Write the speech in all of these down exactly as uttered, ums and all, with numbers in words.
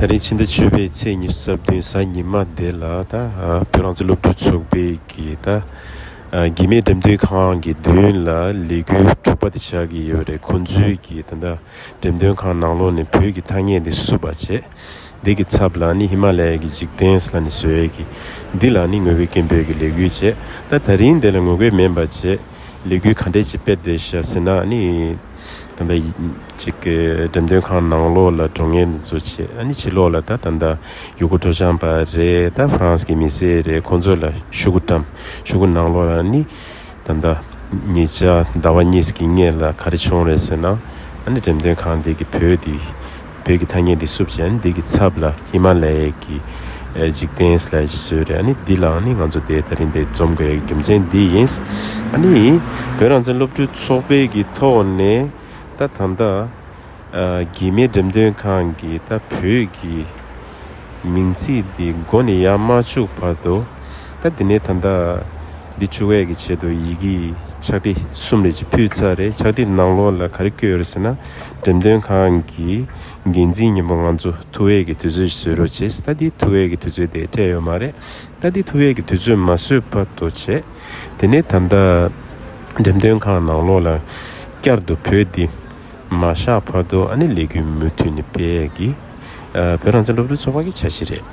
ད་རིང་ཕྱི་ཟླ་བཅུ་པའི་ཚེས་ཉི་ཤུ་རྩ་བདུན་གཟའ་ཉི་མ་འདི་ལ་ད་ཨ་བོད་རང་བཙན་སློབ་ཕྲུག་ཚོགས་པའི་གི་ད་ཨ་གེགས་མེད་འགྲེམས་སྟོན་ཁང་གི་མདུན་ལ་ལས་འགུལ་དྲུག་པ་དེ་ཆགས་ཀྱི་ཡོད་རེད། ཁོང་ཚོའི་གི་ད་ལྟ་འགྲེམས་སྟོན་ཁང་ནང་ལོགས་ནས་བོད་ཀྱི་ཐ་སྙད་འདི་བསུབ་པ་བྱས། འདི་གི་ཚབ་ལ་ནི་ཧི་མ་ལ་ཡའི་གི་འཇིག་རྟེན་ལ་ནི་བཟོ་ཡས་ཀྱི་འདི་ལ་ནི་ངོ་རྒོལ་སྐད་འབོད་ཀྱི་ལས་འགུལ་བྱས། ད་ད་རིང་འདི་ལ་ངོ་རྒོལ་མིན་པ་བྱས། ལས་འགུལ་ག་འདྲས་ཅིག་སྤེལ་བསྡད་ཤག་ཟེར་ན་ནི། ད་ལྟ་ཡི་ཅིག་གི་འགྲེམས་སྟོན་ཁང་ནང་ལོགས་ལ་འགྲོ་མཁན་འདི་ཚོ་བྱས། ཨ་ནི་ཕྱི་ལོགས་ལ་ད་ད་ལྟ་ཡུ་གུར་སྤྲོ་འཆམ་པ་རེད། ད་ཧྥ་རན་སི་གི་མི་སེར་རེད། ཁོང་ཚོ་ལ་ཤོག་གུ་བཀྲམ། ཤོག་གུ་ནང་ལོགས་ལ་ནི་ད་ལྟ་ཉེ་ཆར་ཟླ་བ་གཉིས་ཀྱི་སྔོན་ལ་ག་རེ་བྱུང་རེད་ཟེར་ན། ཨ་ནི་འགྲེམས་སྟོན་ཁང་འདི་གི་བོད་འདི་བོད་ཀྱི་ཐ་སྙད་འདི་བསུབ་བྱས། ཨ་ནི་འདི་གི་ཚབ་ལ་ཧི་མ་ལ་ཡའི་གི་ཨེ་འཇིག་རྟེན་ལ་ཅིག་བཟོས་རེད། ཨ་ནི་འདི་ལའང་ནི་ང་ཚོ་དེ་ད་རིང་འདི་འཛོམས་དགོས་ཡའི་རྒྱུ་མཚན་འདི་ཡིན། ཨ་ནི་བོད་རང་བཙན་སློབ་ཕྲུག་ཚོགས་པའི་གི་ཐོག་ནས་ད་ད་ལྟ་ཨ་གེགས་མེད་འགྲེམས་སྟོན་ཁང་གི་ད་བོད་ཀྱི་མིང་ཚིག་འདི་མགོ་ནས་ཡར་མ་བཅུག་བར་དུ། ད་འདི་ནས་ད་ལྟ་འདི་བཅུག་ཡས་ཀྱི་ཆེད་དུ་ཡི་གེ་ཕྱག་བྲིས་གསུམ་རེ་ཅིག་ཕུལ་ཚར་རེད། ཕྱག་བྲིས་ནང་ལོགས་ལ་ག་རེ་བཀོད་ཡོད་རེད་ཟེར་ན། འགྲེམས་སྟོན་ཁང་གི་འགན་འཛིན་མཉམ་པོ་ང་ཚོ་ཐུག་ཡས་ཀྱི་དུས་ཚོད་ཞིག་བཟོ་རོགས་བྱེད། ད་འདི་ཐུག་ཡས་ཀྱི་དུས་ཚོད་དེ་སྤྲད་ཡོད་མ་རེད། ད་འདི་ཐུག་ཡས་ཀྱི་དུས་ཚོད་མ་བཟོས་བར་དུ་བྱས། དེ་ནས་ད་ལྟ་འགྲེམས་སྟོན་ཁང་ནང་ལོགས་ལ་བསྐྱར་དུ་བོད་འདི་མ་བཞག་བར་དུ། ཨ་ནི་ལས་འགུལ་མུ་མཐུད་ནས་སྤེལ་གྱི། ཨ་བོད་རང་བཙན་སློབ་ཕྲུག་ཚོགས་པ་གི་འཆར་གཞི་རེད།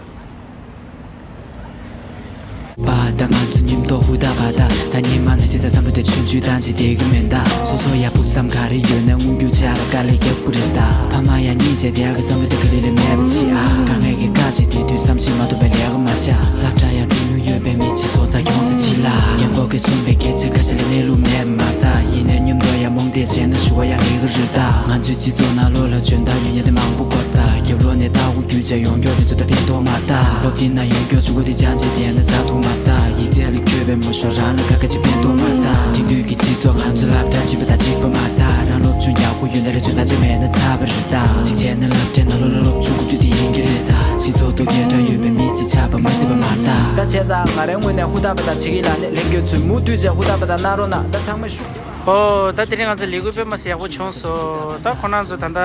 པ་ད་ང་ཚོ་ཉིན་ཐོ་ཧུ་ད་པ་ད། ད་ཉི་མ་ནི་ཅི་ཙ་བསམ་བློ་དེ་ཆུང་ཆུང་བཏང་ཅི་བསྡད་གི་མིན་ད། སོ་སོ་ཡག་པོ་བསམ་ག་རེ་ཡོད་ན་མངོན་འགྱུར་བྱ་ལ་དཀའ་ལས་རྒྱབ་དགོས་རེད་ད། ཕ་མ་ཡང་གཉིད་བྱས་བསྡད་གི་བསམ་བློ་དེ་ག་ལེ་ལེ་མེད་པ་ཅི་ཨ། དཀའ་ངལ་གྱི་དཀའ་ཆེ་དེ་དུས་བསམ་ཤེས་མ་ཐུབ་པའི་ལས་ཀ་མ་བྱ། སློབ་གྲྭ་ཡང་འགྲོ་མྱོང་ཡོད་པའི་མི་ཅིག་བཟོ་ཚར་གྱོང་ཚ་ཅི་ལ། རྒན་གོག་གིས་གསུངས་པའི་སྐད་ཆ་ཁ་ཤས་ལ་གནས་ལུགས་མེད་པ་མ་རེད་ད། ཡིན་ནའི་མཉམ་དུ་ཡང་རྨོངས་དད་བྱས་ན་ཞུ་བ་ཡང་ལས་ཀ་རེད་ད། ང་ཚོའི་སྤྱི་ཚོགས་ནང་ལོགས་ལ་འཇོན་ཐང་ཡོད་མཁན་དེ་མང་པོ་དགོས་རེད་ད། རྒྱབ་ལོགས་ནས་ལྟ་སྒོ་བརྒྱུད་བྱས་ཡོང་མགྱོགས་དེ་ཚོ་ད་ཕན་ཐོགས་མ་རེད་ད། སློབ་དེབ་ནང་ཡོང་མགྱོགས་བྱུང་གོ་དེ་སྦྱང་བྱས་བསྡད་ན་ཚར་ཐུབ་མ་རེད་ད། ཡིག་ཚད་ལ་འཁྱོལ་བའི་མོ་ཤོར་རང་ལ་དཀའ་ཁག་ཅིག་ཕན་ཐོགས་མ་རེད་ད། དེང་དུས་ཀྱི་སྤྱི་ཚོགས་ང་ཚོ་སློབ་གྲྭ་གཅིག་པ་དང་གཅིག་པ་མ་རེད་ད། རང་སློབ་སྦྱོང་ཡག་པོ་ཡོད་ན་ལས་བྱོན་ད་ཅི་མེད་ན་ཚར་བ་རེད་ད། གཅིག་བྱས་ན་སློབ་གྲྭའི་ནང་ལོགས་ལ་སློབ་སྦྱོང་དགོས་དུས་དེ་ཡིན་གྱི་རེད་ད། སྤྱི་ཚོགས་ཐོག་སྐད་གྲགས་ཡོད་པའི་མི་གཅིག་ཆགས་པ་མ་སྲིད་པ་མ་རེད་ད། ད་བྱས་ཙང་ང་རའི་ངོས་ནས་ཧུར་ཐག་པ་དང་བྱེད་ཀྱི་ལ་ནས་ལྷན་རྒྱས་ཚོས་མུ་མཐུད་བྱས་ཧུར་ཐག་པ་དང་གནང་རོགས་གནང་། ད་ཚང་མས་ཤུགས་རྒྱབ། ཨོ། ད་དེ་རིང་ང་ཚོ་ལས་འགུལ་དཔེ་མ་སྲིད་ཡག་པོ་བྱུང་སོང་། ད་ཁོ་རང་ཚོ་ད་ལྟ་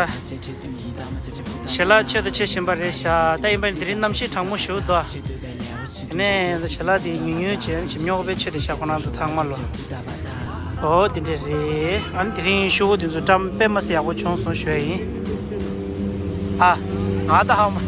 ཞལ་ལག་མཆོད་ད་མཆོད་བཞིན་པ་རེད་ཤག་ད་ཡིན་པ་ནི་དེ་རིང་གནམ་གཤིས་གྲང་མོ་ཞིག་འདུག་དེ་ནས་ཞལ་ལག་དེ་ཉུང་ཉུང་བྱས་ནས་ཞིམ་ཉོག་པའི་མཆོད་དེ་ཤག་ཁོ་རང་ཚོ་ཚང་མ་ལོ། ཨོ་དེ་འདྲ་རེད། ཨ་ནི་དེ་རིང་ཤོག་བུ་དེ་ཚོ་བཀྲམ་དཔེ་མ་སྲིད་ཡག་པོ་བྱུང་སོང་ཞུ་ཡ་ཡིན། ཨ། ང་ད་ཧ་མ་